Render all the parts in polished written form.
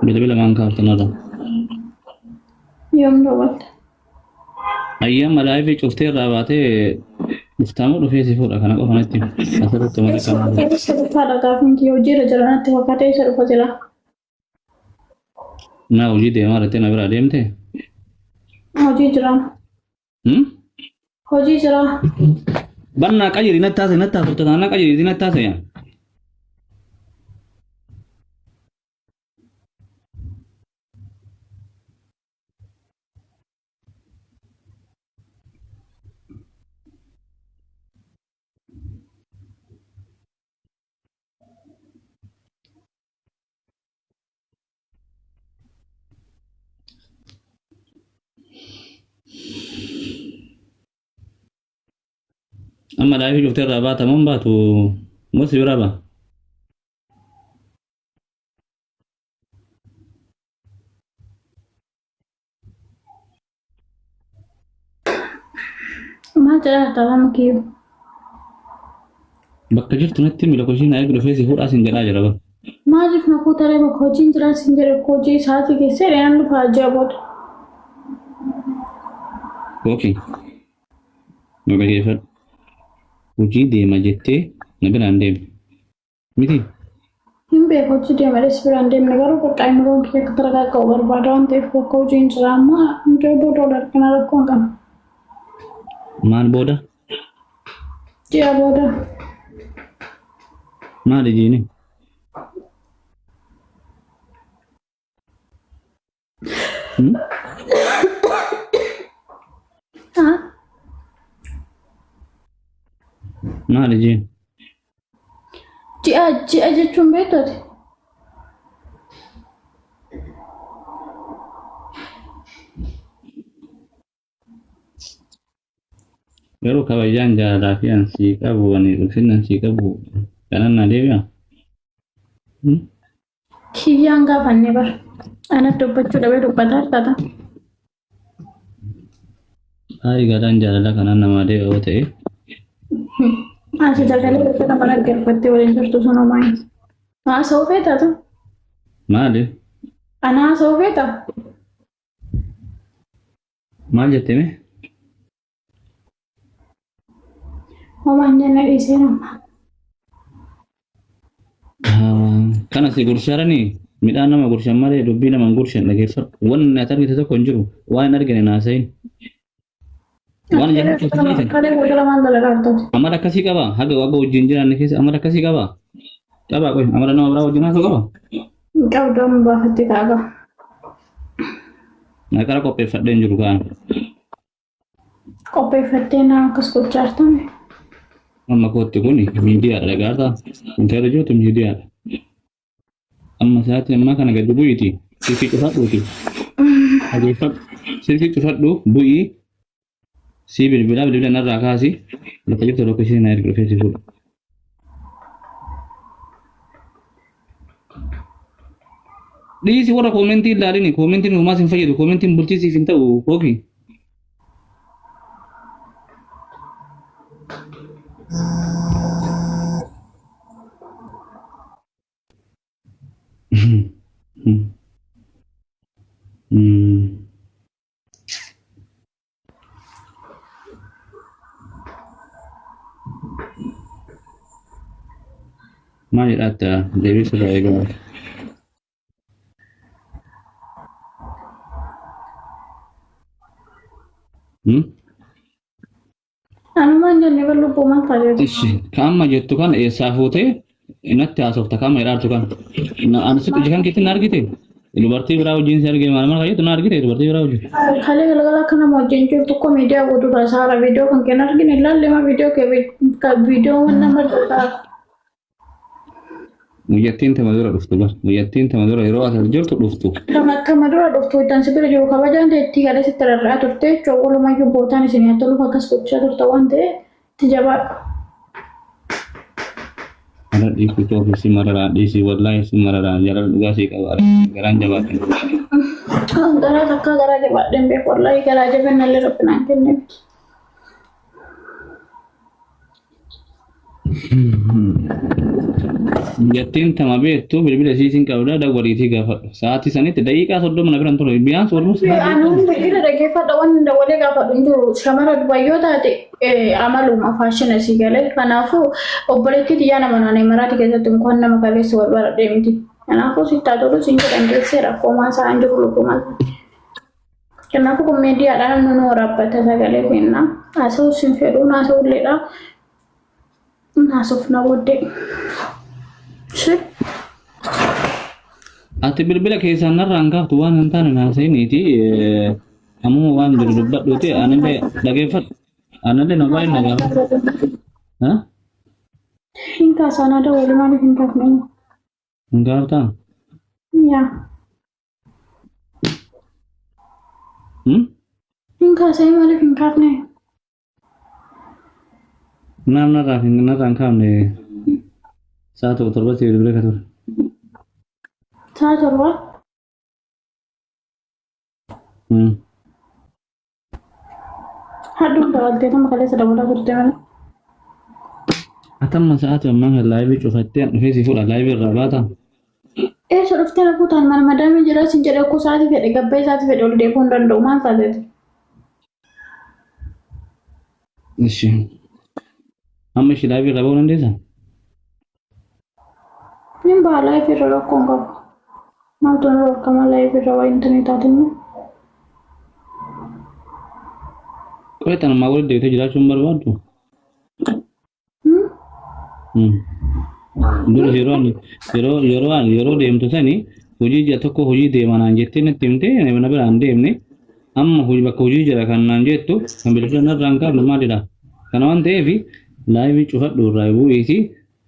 Bilbila maan kaaftan irra. Yoom dawwalte? Ayyama laayifii cuftee irraa baatee dhuftamoo dhufee si fuudha kana qofa natti asirratti malee Eessa kan dhufee eessa dhufaadha gaafin kiyya hojiirra jira natti fakkaatee eessa dhufa jira? naa hojii deemaa irratti na biraa deemte. Hojii jira. Hmm? Hojii jira. Bannaa qayyiri natti haasa'e natti haasofta taanaan qayyiri natti haasa'e. Amma laayifii cuftee irraa baata moo hin baatu? Moo si biraa ba'a? Maal jedhaa dhaabama kiyyu? Bakka jirtu natti himi lookeshiin na eegi dhufee si fuudhaa sin jedhaa jira bara. Maaliif na fuutaree bakka hojiin jiraa sin jedhe bakka hojii isaatii keessee dhiyaan dhufaa ji'a booda. Okay. Na dhageeffadhu. Hojii deema jettee na biraan deemte. Miti? Hin beeku hojii deema si biraan deemne garuu bakka ayimuroon kiyya akka targaaga'u barbaada waan ta'eef bakka hojiin jira amma ji'a booda wal argina rakkoo hin qabu. Maal booda? Ji'a booda. Maali jiini? Hmm? Ah, Maali jiini? Ji'a ji'a jechuun beektu ati? Garuu kabajaan jaalalaa fi an sii qabu ani ulfinna an sii qabu kanan naa deebi'a. Hmm? Kiyyaan gaafanne bar. Ana dubbachuu dhabee dubbataa jirta. Ayi gadaan jaalalaa kanaan namaa deebi'a yoo ta'e Asi sagalee bakka nama dhaggeeffattee waliin jirtu sun homaa hin. Haasa'uu feetaa tu? maali? Ana haasa'uu feetaa? Maal jette mee? Homaa hin jenne dhiisee nama. Kana si gurshaaranii midhaan nama gurshan malee dubbii nama hin gurshan dhageeffadhu. Wanni ati argite tokko hin jiru. Waan hin argine naasayin. Waan ija keetti hin argite. Kalee galgala maal dalagaa jirtati? Amala akkasii qaba. Haga haga wajjin jiraanne keessa amala akkasii qaba. Qaba qoy amala nama biraa wajjin haasa'u qaba. Qabdu amma baafattee ta'a. Naqara qopheeffadhee hin jiru kaan. Qopheeffattee naa akkas gochaa jirtame. Amma kootti kun miidiyaadha dhagaartaa. Wanti irra jirtu miidiyaadha. Amma sa'aatii ammaa kana gadi bu'iiti. Silkii cufadhuuti. Dhageeffadhu. Silkii cufadhu bu'ii. Sii bilbilaa bilbila narraa kaasi. Bakka jirtu lookeshinii na ergi dhufee si fuudha. Dhiisi warra koomentii ilaalini. Koomentiin homaa sin fayyadu. Koomentiin bultii siif hin ta'u kooki. Maal jedhatta deebii sirraa eegaa. Hmm? Anumaan jenne bar lubbuu maal taatee Ishi ka amma jettu kana eessaa fuutee natti haasofta ka amma jedhaartu kana. Ani sitti ija kan keetti na argite. Dubartii biraa wajjin si arge maal maal fayyadu na argite dubartii biraa wajjin. Kalee galgala akka nama wajjin jirtu koo miidiyaa guutuu taasaara viidiyoo kan kee hin argine ilaalle ma viidiyoo kee viidiyoo nama irraa Muyyattiin tama dura dhuftu bar. Muyyattiin tama dura yeroo as jirtu dhuftu. Tama dura dhuftu iddaan si bira jiru kabajaan ta'e itti galee sitti rarra'aa turte jechuudha. Walumayyuu bootaan isin haa toluuf akkas gochaa turte waan ta'eef itti jabaadhu. Mara dhiisi koofi si mararaa dhiisi wallaahi si mararaa jaalala dhugaa sii qaba garaan jabaate. Garaa takkaa garaa jabaadheen beeku wallaahi garaa jabinallee rabbi naan kenne. Biyyattiin tama beektu bilbila isiitiin qabda dawwaliitii gaafadhu. Sa'aatii sanitti daqiiqaa 30 na biran ture. Biyaan sooluu si Anuun bilbila dhaggeeffadha waan dawwalee gaafadhu hin jiru. Shamara dubayyoo taate amaluma faashina sii galee. Kanaafuu obboleettii xiyyaa nama naannoo maraati keessatti mukaan nama kaleessa wal baradhee miti. Kanaafuu sittaa tolu siin jedhan geessee rakkoo maasaa hin jiru lubbumaa. Kanaafuu kun miidiyaadhaan namni nu waraabbata sagalee kenna. Haasa'uu sin fedhuu naasa'ulleedha. Naasuuf na booddee. Shi. Ati bilbila keessaan narraan kaaftu waan hin taane naasa'iniiti. Ammuma waan jiru dubbadhuuti anillee dhageeffadhu. Anillee na baay'ee na gaafadhu. Ha? Hin kaasaan aadaa walii maaliif hin kaafne? Hin kaaftaa? Yaa. Hmm? Hin kaasee maaliif hin kaafne? Naam narraa hin narraa hin kaafne sa'a tokko torbatti bilbila ka ture. Sa'a 7. Hmm. Hadhuun dabaltee tuma kaleessa dabalaa turte malee. Atamma sa'aati ammaa kan laayivii cufattee an dhufee si fuudha laayivii irraa baata. Eessa dhuftee na fuutaan mana madaamii jira sin jedhe okkoo sa'aatii fedhe gabbee sa'aatii fedhe ol deebi'uu hin danda'u maal taateeti? Ishi. Amma ishi laayivii irraa ba'uu dandeessaa? Nin baha laayivii irra rakkoo hin qabu. Maaltu na dhorkama laayivii irra waa intinii taatinni? Qoy tanumaa walitti deebitee jiraachuu hin barbaaddu? Dura yeroo ani yeroo yeroo ani yeroo deemtu sani hojii ji'a tokko hojii deema naan jettee natti himtee ani mana biraan deemne amma hojii bakka hojii jira kan naan jettu kan bilbila narraan kaafne maalidha? Kana waan ta'eef laayivii cufadhu irraa bu'iiti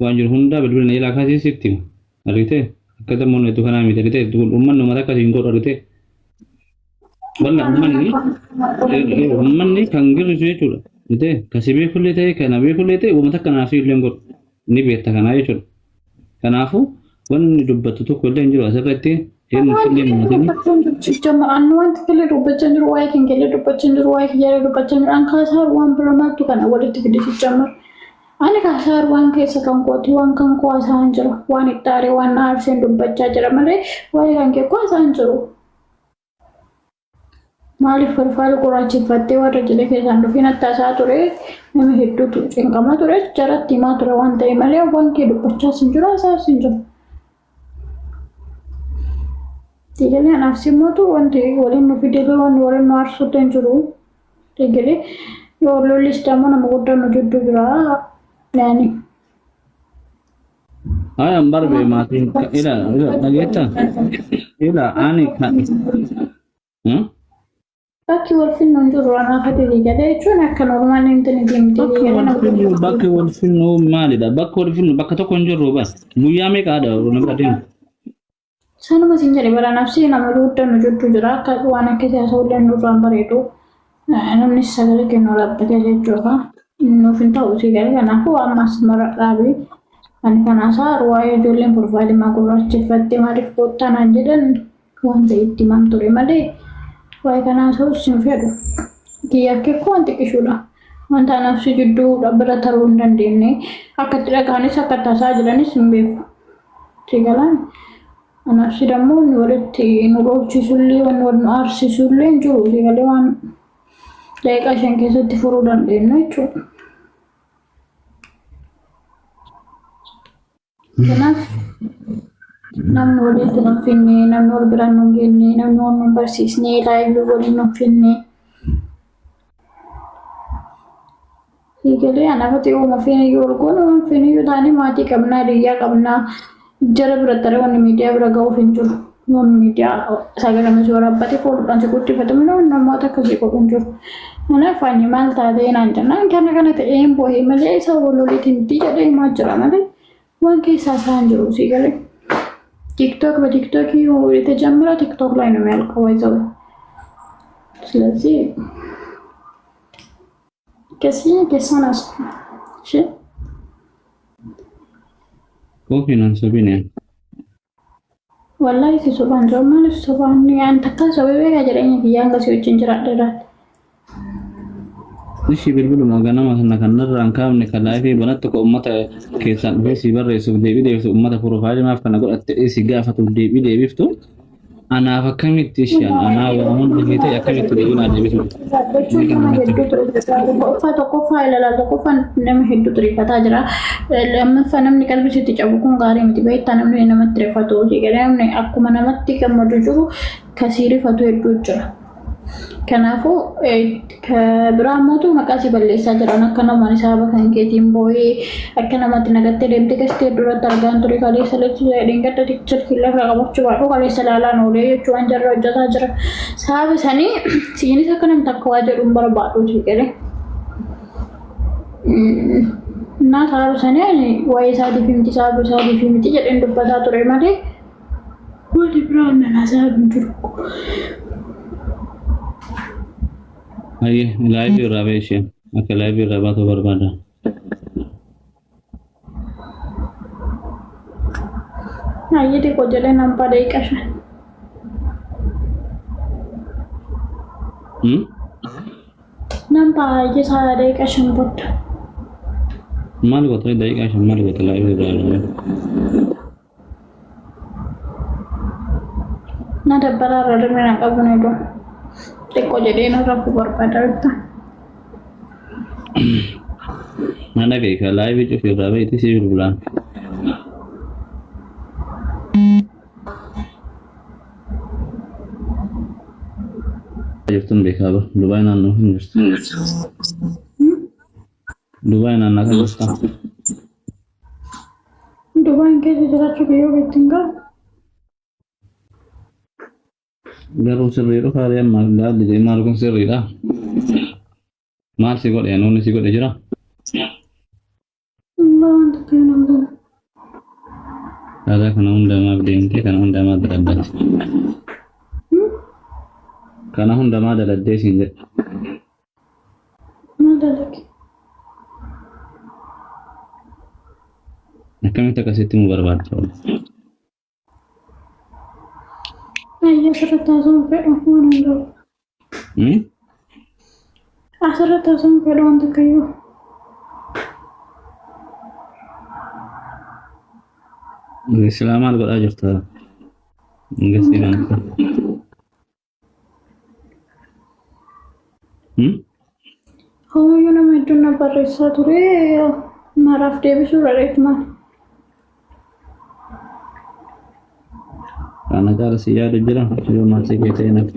waan jiru hundaa bilbila na jalaa kaasii sitti hima. Argitee? Akka dammoon hedduu kanaa miti argitee? Uummanni uummata akkasii hin godhu argitee? Walla uummanni uummanni kan girrisu jechuudha. Argitee? Kan si beekullee ta'e kan na beekullee ta'e uummata akka naaf illee hin godhu. Ni beekta kanaa jechuudha. Kanaafuu wanni dubbattu tokko illee hin jiru asirratti eenyutti illee maatiin Annu wanti killee dubbachaa jiru waa'ee kan killee dubbachaa jiru waa'ee kiyyaa dubbachaa jiru an kaasaa waan bira maaltu kana walitti fidisicha mara. Ani kaasaa waan keessa kan kooti waan kan koo haasa'an jira waan itti aaree waan na aarseen dubbachaa jira malee waa'ee kan kee koo haasa'an jiru. Maaliif falfaala gurraacheffattee warra jila keessaan dhufiin attaasaa ture nama hedduutu cinqamaa ture jaratti himaa ture waan ta'e malee waan kee dubbachaas hin jiru haasaas hin jiru. Diigalee anaaf simmootu wanti waliin nu fidee wanti waliin nu aarsuutti hin jiru. Diigalee yoo lollis dammoo nama guddaa nu jidduu jira. Yaani. Ayan barbe maatiin ila ila dhageetta ila ani kan hmm? Bakki wal finnu hin jiru anaaf ati diigalee jechuun akka normaal hin tini deemtee Bakki diigalee wal nama finnu bakki wal finnu maalidha? Bakki wal finnu bakka tokko hin jirru bas. Guyyaa meeqaadha na bira deemu? Sanuma sin jedhe bara nafsi nama guddaa nu jidduu jira akka waan akka siyaasa illee nurraan bareedu namni sagalee kennu dhaabbatee jechuudha. Nuuf hin ta'u si galee kanaafuu ammas mara dhaabi. Ani kanaasaa waa'ee ijoolleen profaayilii maa gurraacheffatte maaliif koottaa naan jedhan waan ta'e itti himaan ture malee waa'ee kanaa haasa'uus hin fedhu. Kiyyaaf keekoo waan xiqqishuudha. Wanta anaaf si jidduu bira taruu hin dandeenye akka itti dhaga'anis akka itti haasa'aa jiranis hin beeku. Si galaan anaaf si dammoo inni walitti nu dhoolchisullee wanni wal nu aarsisullee hin jiru. Si galee waan daqiiqaa 5 keessatti furuu dandeenyu jechuudha. Kanaaf namni walitti nu finne, namni wal biraan nu geenye, namni wal nu barsiisne, laayivii waliin nu finne. Eegalee anaafati uuma feene yoo ol goone waan feene yoo taane maatii qabnaa, hiriyaa qabnaa, jara bira taree wanni miidiyaa bira ga'uuf hin jiru. Wanni miidiyaa sagalee si waraabbate fuudhuudhaan si guddifatu malee namoota akkasii godhu hin jiru. Kanaaf ani maal taatee naan jennaan kana kana ta'ee hin boo'ee malee isa wal loliitiin miti jedhee himaa jira malee waan keessaa isaa hin jiru si galee. ቲክቶክ በቲክቶክ የተጀመረ ቲክቶክ ላይ ነው የሚያልቀው። ይዘው ስለዚህ ከሲ ከሰናስ እሺ Kookii naan sobine. Wallahi si sobaan jiru maaliif sobaan yaan takka sobee beekaa jireenya kiyyaan gasii wajjin jiraadha irraatti. Ishii bilbiluma ganama kana kanarraa hin kaafne kan laayifii banattu ka uummata keessaan dhufee si barreessuuf deebii deebisu uummata piroofaayilii maaf kana godhatte si gaafatuuf deebii deebiftu anaaf akkamitti isheen anaa waa hundi kee ta'e akkamitti deebii naa deebisu. Jechuun nama hedduutu tokkoffaa tokkoffaa ilaalaa tokkoffaa nama hedduutu rifataa jira. Lammaffaa namni qalbii sitti cabu kun gaarii miti beektaa namni namatti rifatu hojii galee namni akkuma namatti gammadu jiru kasii rifatu hedduu jira. Kanaafuu biraa immoo maqaa si balleessaa jiran akka namoonni sababa kan keetiin boo'ee akka namatti nagattee deemtee gastee duratti argaan ture kaleessa lechi dheengadda silkii lafa qabachuu baadhu kaleessa ilaalaan oolee jechuu waan jarra hojjetaa jira. Sababa sanii siinis akka namni takka waa jedhu hin barbaadu si galee. Naa sababa sanii waa'ee isaatiif miti sababa isaatiif miti jedheen dubbataa ture malee wanti biraa nan haasa'aa hin jiru. Hayyee laayifii irraa ba'e isheen akka laayifii irraa baatu barbaada. Hayyee xiqqoo jedhee nan baadhee qasha. Nan baay'ee isaa daqiiqa shan booda. Maal goota daqiiqaa shan maal goota laayifii irraa ba'e. Na dabbaraa irra dhimmi na qabu ni dhufu. Xiqqoo jedhee na rafuu barbaada bitta. Mana beeka laayifii cufi irraa ba'eeti si bilbilaan. Jirtuun beekaa ba Dubaay naannoo hin jirtu. Dubaay naannoo kan jirta. Dubaan keessa jiraachuu kiyyoo beektiin gahu. Garuu sirrii dhufaalee amma gaalli maal kun sirriidha. Maal si godhe nuuni si godhe jira? Waan tokko hin argamu. Aadaa kana hundumaaf deemtee kana hundumaa daladdate. Kana hundumaa daladdee siin jedhe. Maal dalage? Akkamitti akkasitti mu barbaadda? Ayya asirratti haasa'uun fedhu waan hundaa'u. Asirratti haasa'uun fedhu waan takkayyuu. Silaa maal godhaa jirta? Gasii kana. Homayyuu nama hedduun na barreessaa ture maraaf deebisuu irra maal. Kana caala si yaadu jira yoo maatii kee ta'e naf.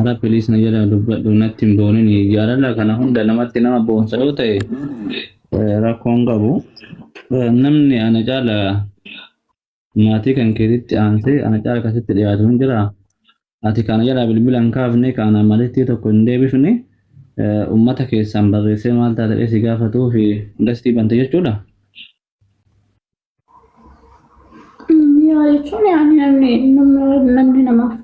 Ara piliis na jala dubbadhu natti hin boonin jaalala kana hunda namatti nama boonsa yoo ta'e rakkoon qabu. Namni ana caala maatii kan keetitti aansee ana caala akkasitti dhiyaatu hin jiraa. Ati kana jalaa bilbila hin kaafne kana malitti tokko hin deebifne uummata keessaan barreessee maal taate si gaafatuu fi dastii bante jechuudha. Yaa jechuun yaani namni namni namaaf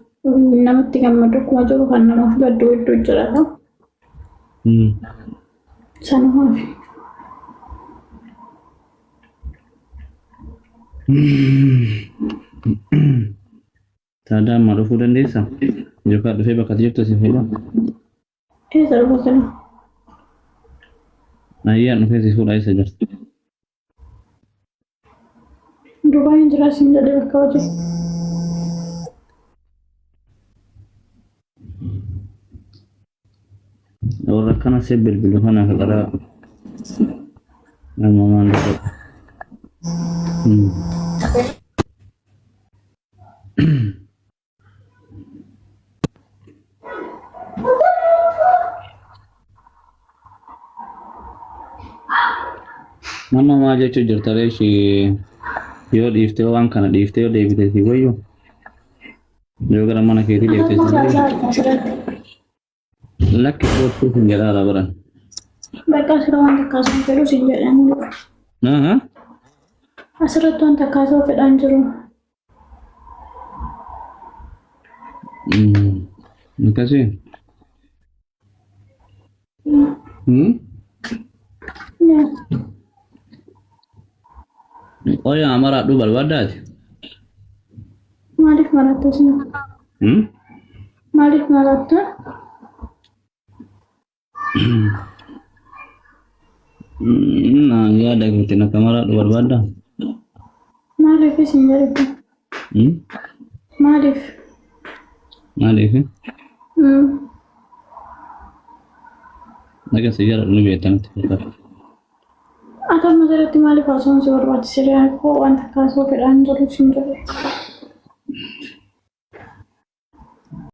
namatti gammadu akkuma jiru kan namaaf gaddu hedduu jira. Sanumaaf. Taadaa ammaa dhufuu dandeessaa? Yookaan dhufee bakka ati jirtu si fuudha? Eessa dhufu sila? Ayyaan dhufee si fuudha eessa jirtu? Dubaayin jira siin jedhee bakka hojii. Warra akkana si bilbilu kana karaa nama maal godhu? Nama maal jechuu jirta reeshi yoo dhiiftee waan kana dhiiftee yoo deebite si wayyu yoo gara mana keetii deebite si wayyu lakki kootuu hin jedhaara baran. Bakka asirra wanta kaasuu fedhu siin jedhan. Asirratti wanta kaasuu fedhan jiru. Akkasii. Qoya amaraadhu barbaaddaati. Maaliif maratta isin? Hmm? Maaliif maratta? Na yaada keetiin akka maraadhu barbaaddaa? Maaliif isin jedhe? Hmm? Maaliif? Maaliif? Hmm. Dhaga si jaaladhu ni beekta natti fakkaata. Ati amma jalatti maaliif haasawuun si barbaachise? Koo wanta kaasuu fedhaan jiru sin jedhe.